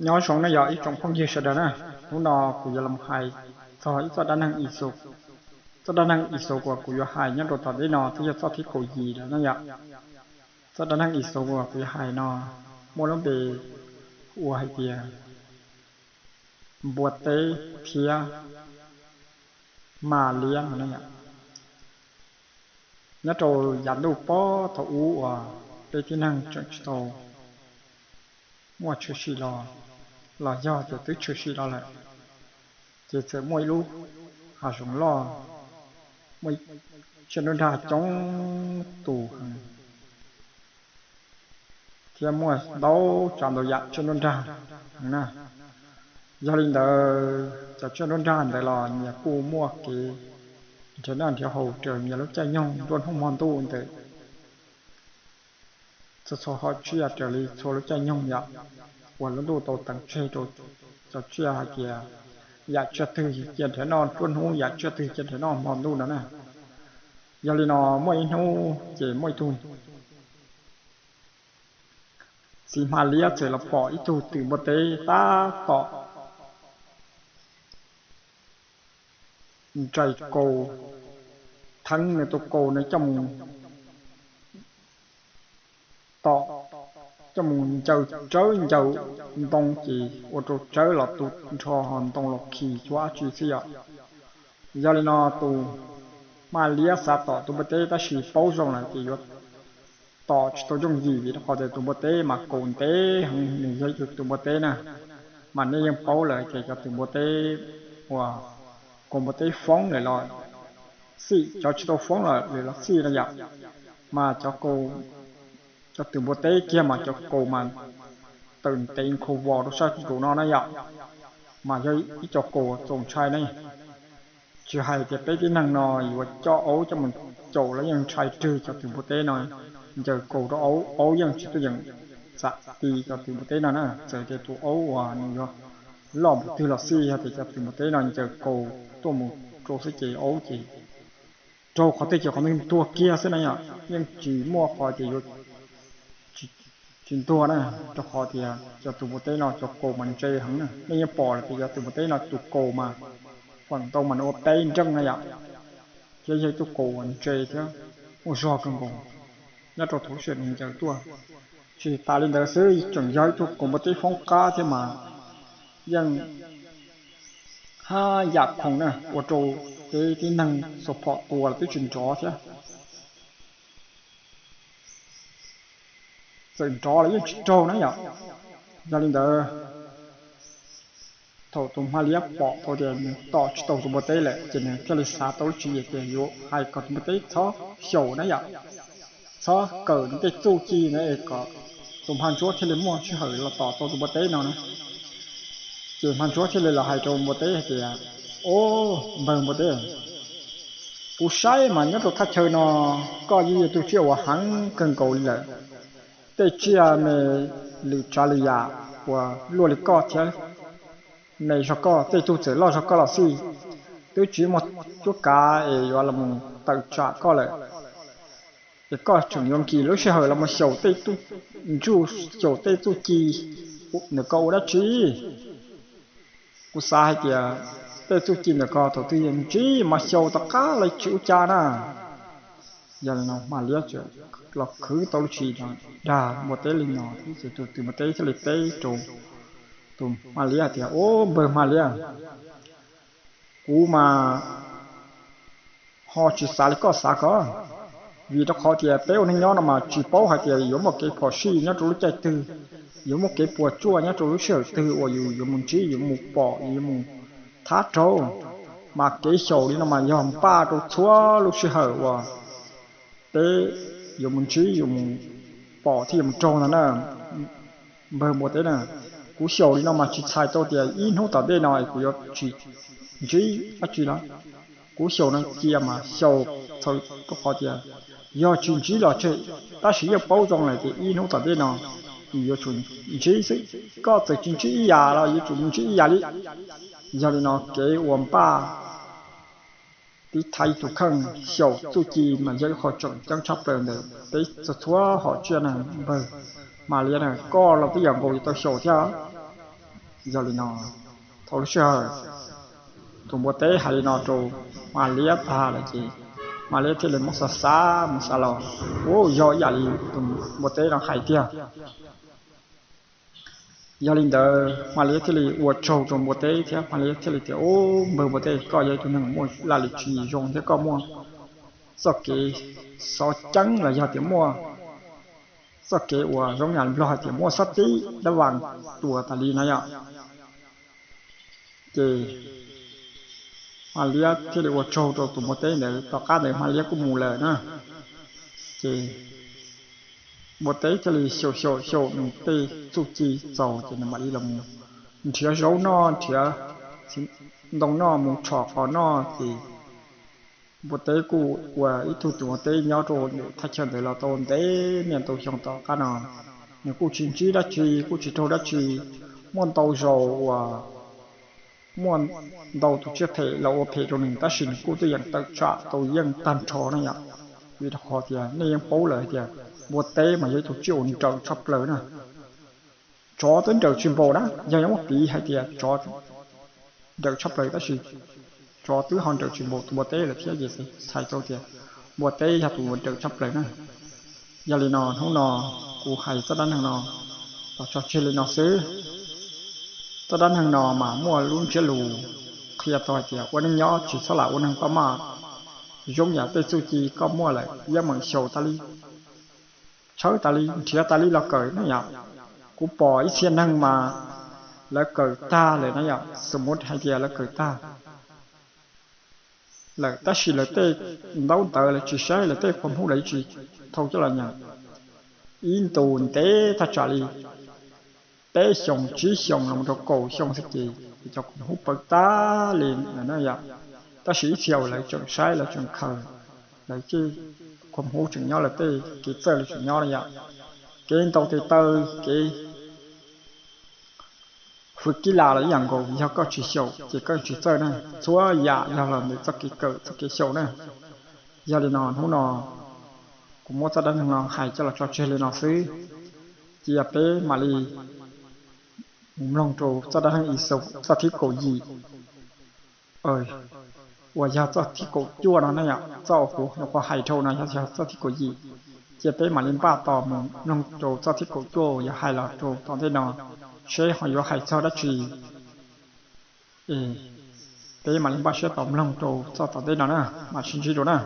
Nyob zoo na yog ib tsoom phooj ywg sawv daws na, hnub no kuv yuav los hais txog ib txoj dab neeg ixus. Txoj dab neeg ixus uas kuv yuav hais nyob rau tom ntej no twb yog txoj thib kaum yim lawm na yom. Txoj dab neeg ixus uas kuv yuav hais no muaj lub npe hu ua hais tias npua teb thiab hma liab no na yom. Nyob rau yav ntuj pob thaum ub uas peb tib neeg tseem tsis tau muaj tshwm sim los, los yog tias twb tshwm sim los lawm, ces txawm muaj ib lub hav zoov loj, muaj tsiaj nruab nrag coob tus heev thiab muaj ntau tsav ntau yam tsiaj nruab nrag heev na. Yog li ntawd cov tsiaj nruab nrag ntawd los nyias kuj muaj kev nrhiav noj nrhiav haus raws nyias lub caij nyoog nruab hnub hmo ntuj ntawm txhua txhua hom tsiaj raws li txhua lub caij nyoog yom, uas lub ntuj tau teem tseg rau cov tsiaj hais tias yam tsiaj twg cia nrhiav noj nruab hnub, yam tsiaj twg cia nrhiav noj hmo ntuj no na. Yog li no muaj ib hnub ces muaj ib tug txiv hma liab txawm los pom ib tug twm npua teb tab tom nres kaus, theeb nws tus kaus nws coj mus tom, coj mus ncaws rawv ncaws ntoo ces ua rau rawv los tu nrho ho ntoo los khi cuab dab tsi xwb yom. Yog li no tus hma liab xav tom tus npua teb tab sis paub zoo lawm ces yuav tom tsis tau yooj yim vim rau qhov tias tus npua teb mas kaus ntev heev, nws yog ib tug twm npua teb na. Mas nej yeej paub lawm tias cov twm npua teb uas kaus npua teb foob lawm los xij, cov tsis tau foob lawm los xij no yom. Mas cov kaus, cov twm npua teb kiag mas cov kaus mas tawm ntev khuv vos rau sab nraum no na yom. Mas yog ib co kaus txaus ntshai ne. Tsis hais tias peb tib neeg no yuav coj aub coj mus caum los yeej ntshai rwg cov twm npua teb no. Ncaws kaus rau aub, aub yeej tsis tuaj yeem txam ti cov twm npua teb no na. Txawm tias tus aub uas nws yuav loj npaum twg los xij, yog tias cov twm npua teb no ncaws kaus tuaj mus rau xwb ces aub ces raug qhov twg ces qhov ntawd ntuag kiag xwb na yom. Yeej tsis muaj qhov tias yuav tsis ntuag na, rau qhov tias cov twm npua teb no cov kaus mas ntse heev na. Nej yeej pom lawm tias cov twm npua teb no tus kaus mas feem ntau mas nws ua peb nreej na yom, thiab yog ib tug kaus uas ntse thiab muaj zog kawg nkaus nyob rau thaum lub sij hawm nws ncaws tuaj. Tsis tas li ntawd xwb, tseem yog ib tug kaus npua teb foob qab thiab mas yeej haj yam khoom na, ua rau peb tib neeg xuas phom tua los twb tsis nrov thiab. Txawm nrov los yeej tsis raug na yom. Yog li ntawd thaum tus hma liab pom tau tias nws tom tsis tau tus npua teb lawm ces nws thiaj li xav tau lub tswv yim tias yuav hais kom tus npua teb txhob xyaum na yom, txhob kawm nws tej txuj ci na es kom tus hma ntsuab thiaj li muaj sij hawm los tom tau tus npua teb no na. Ces hma ntsuab thiaj li los hais rau npua teb hais tias, Ob, npawg npua teb, kuv saib mas nyob rau thaj chaw no koj yeej yog tug tsiaj uas heev kawg nkaus li lawm. Tej tsiaj me lwm tsav lwm yam uas luaj li koj thiab me zog koj, tej tug txawm loj zog koj los xij, twb tsis muaj cuab kav es yuav los tawm tsam koj lawm. Es koj tseem yuav nkim lub sij hawm los mus xyaum tej txuj, ntsuj xyaum tej txuj ci ntawm ko ua dab tsi? Kuv xav hais tias tej txuj ci ntawm ko thaum twg yog ntsib mas xyaum tom qab los tsis ua cas na. Yog li no hma liab txawm los khwv tau lub tswv yim no dag npua teb li no, tus twm npua teb thiaj li teb rau tus hma liab tias, Ob, npawg hma liab, kuv mas ho tsis xav li koj xav ko, vim rau qhov tias peb ua neej nyob no mas tsis paub hais tias yuav muaj kev phom sij nyob rau lub caij twg, yuav muaj kev puas tsuaj nyob rau lub sij hawm twg uas yus yuav mus ntsib, yuav mus pom, yuav mus thab raug. Mas kev xyaum li no mas yog npaj rau txhua lub sij hawm uas peb yuav mus ntsib, yuav mus pom thiab yuav mus raug ntag na. Npawg npua teb na, kuv xyaum li no mas tsis txhais tau tias ib hnub tom ntej no es kuv yuav tsis ntsib dab tsi los. Kuv xyaum no cia mas xyaum txhaws rau qhov tias yog tsis ntsib los tseg, tab sis yeej paub zoo lawm tias ib hnub tom ntej no yus yuav tsum ntsib xwb. Koj txawm tsis ntsib ib yam los yuav tsum mus ntsib ib yam li. Yog li no kev ua npaj tiv thaiv tus kheej xyaum txuj ci mas yog ib qho tseem ceeb tshaj plaws ntawm peb txhua txhua hom tsiaj na npawg hma liab na. Koj los twb yam nkaus yuav tau xyaum thiab. Yog li no, thaum lub sij hawm tus npua teb hais li no rau Hma Liab tag lawm ces Hma Liab thiaj li muab xav xav mus xav los, ua yog ib yam li tus npua teb no hais tiag. Yog li ntawd Hma Liab thiaj li ua tsaug rau npua teb thiab Hma Liab thiaj li tias, Ub, npawg npua teb, koj yog ib tug neeg muaj laj lim tswv yim zoo thiab koj muaj txoj kev xov ceeb los yog tias muaj txoj kev uas zoo yam nplog hais tias muaj xob tib dab vas tuas tas li na yom. Ces Hma Liab thiaj li ua tsaug rau tus npua teb ntawd, tom qab ntawd Hma Liab kuj mus lawm na. Ces npua teb thiaj li xyaum xyaum xyaum nws tej txuj ci txaus ces nws mam li los mus nrhiav zaub noj, nrhiav ntoo noj mus tshom qos noj ces npua teb kuj ua ib tug tus npua teb nyob rau ntawm thaj chaw ntawd los tau ntev niaj ntau xyoo tom qab no, nws kuj tsis ntsib dab tsi, kuj tsis raug dab tsi. Muaj ntau zaus uas muaj ntau tus tsiaj phem los ua phem rau nws tab sis nws kuj twb yeej tawm tsam tau yeej tag nrho na yom. Vim rau qhov tias nej yeej paub lawm hais tias npua teb mas yog ib tug tsiaj uas nrawm tshaj plaws na. Tsov twb nrawm tsis npaum na, yog yuav muab piv hais tias tsov nrawm tshaj plaws tab sis tsov twb ho nrawm tsis npaum tus npua teb lawm thiab ces txhais tau tias npua teb yog tus uas nrawm tshaj plaws na. Yog li no hnub no kuv hais txoj dab neeg no los tso tseg li no xwb. Txoj dab neeg no mas muaj lub ntsiab lus qhia tau hais tias ua neej nyob tsis txhob lam ua neeg paj maj, zoo yam tej txuj ci koj muaj lawm yeej meem xyaum tas li, tshawb tas li, nrhiav tas li los kawm na yom. Kuv pom ib txhia neeg mas lawv kawm tag lawm na yom, xum mub hais tias lawv kawm tag lawm tab sis lawv tej ntaub ntawv lawv tsis saib, lawv tej qhua hmub lawv tsis thau coj los nyeem. Ib ntus ntev thaj tsam li peb xyoos tsib xyoos los mus rau kaum xyoo xwb ces cov qhua hmub pawv tag li na yom. Tab sis ib txhia uas lawv tseem saib, lawv tseem khaws, lawv tej qhua hmub tseem nyob, lawv tej kev txawj lawv tseem nyob na yom. Kev ntaus tes taw, kev hwv kib lam los ib yam nkaus, yog koj tsis xyaum ces koj tsis txawj na. Txhua yam yog los ntawm txoj kev kawm txoj kev xyaum na. Yog li no hnub no kuv muab txoj dab neeg no hais coj los tso tseg li no xwb, cia peb mam li mus mloog rau txoj dab neeg Ixus txoj thib kaum yim, uas yog txoj thib kaum cuaj no na yom. Txoj uas kuv nyuam qhuav hais dhau no yog txoj thib kaum yim, cia peb mam li npaj tos mus mloog rau txoj thib kaum cuaj uas yuav hais los rau tom ntej no, seb ho yuav hais txog dab tsi. Peb mam li npaj siab tos mloog rau txoj tom ntej no na, mam sib ntsib dua na.